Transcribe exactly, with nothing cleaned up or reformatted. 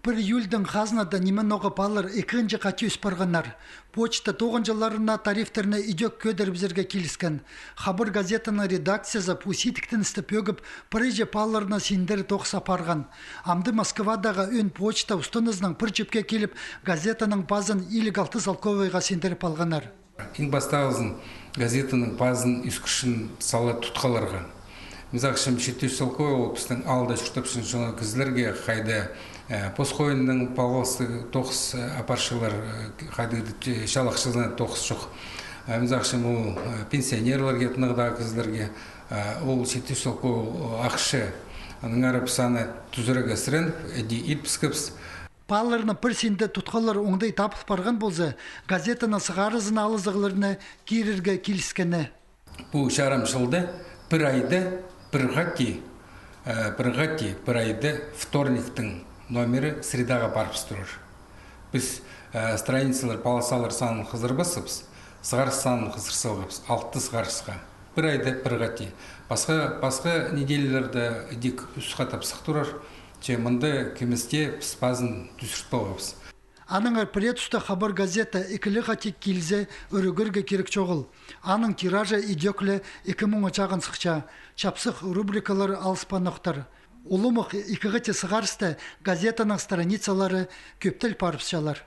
Пір июльдең хазнада ниме-ноға паалар ікінҷі хати ӧс парғаннар. Почта тоғынҷыларына тарифтерні идӧк кӧдірібізерге киліскен. «Хабар» газетаның редакциязы пу сидіктеністі пӧгіп, пірее пааларны синдіре тоғыс апарған. Амды Москвадағы ӧӧн почта устанызынаң пір чӧпке киліп, газетаның пазын илиг алты салковайға синдіріп алғаннар. Иң пастағызын газетаның пазын ӧскірчең сала тутхаларға. Мин сағынчам, читі ӱс салковай ол пістің аалда чуртапчаң чоңа кізілерге, хайди, э, пос хойының палғалыстығ тоғыс, э, апарчалар, э, хайдағ-да, э, чалахчазына тоғыс чох. Э, мин сағынчам, ол, э, пенсионерлерге, тынағдағы кізілерге, э, ол читі ӱс салковай ол, э, ахча. Аннаңар піс аны тӱзірерге сіреніп, іди итпіскебіс. Пааларны пір синде тутхалар оңдай табыл парған полза, газетаны сығарызын алызығларны кирерге киліскені. Пу чарым чылда пір айда пір хати, э, пір хати, пір айда вторниктің номері средаға парыбыс турар. Піс, э, страницалар, полосалар санын хызырбасчабыс, сығарыс санын хызыр салғабыс, алты сығарысха. Пір айда пір хати. Пасха, пасха неделяларда идӧк ӱс хатап сых турар. Че мында кӧместе піс пазын тӱзіртіп алғабыс. Аннаңар пірее туста «Хабар» газета ікілі хати килзе, ӱрегерге кирек чоғыл. Аның тиражы идӧк ле ікі муңа чағын сыхча. Чапсых рубрикалар алыспанохтар. Улумох ікі хати сығарыста газетаның страницалары кӧптел парыбысчалар.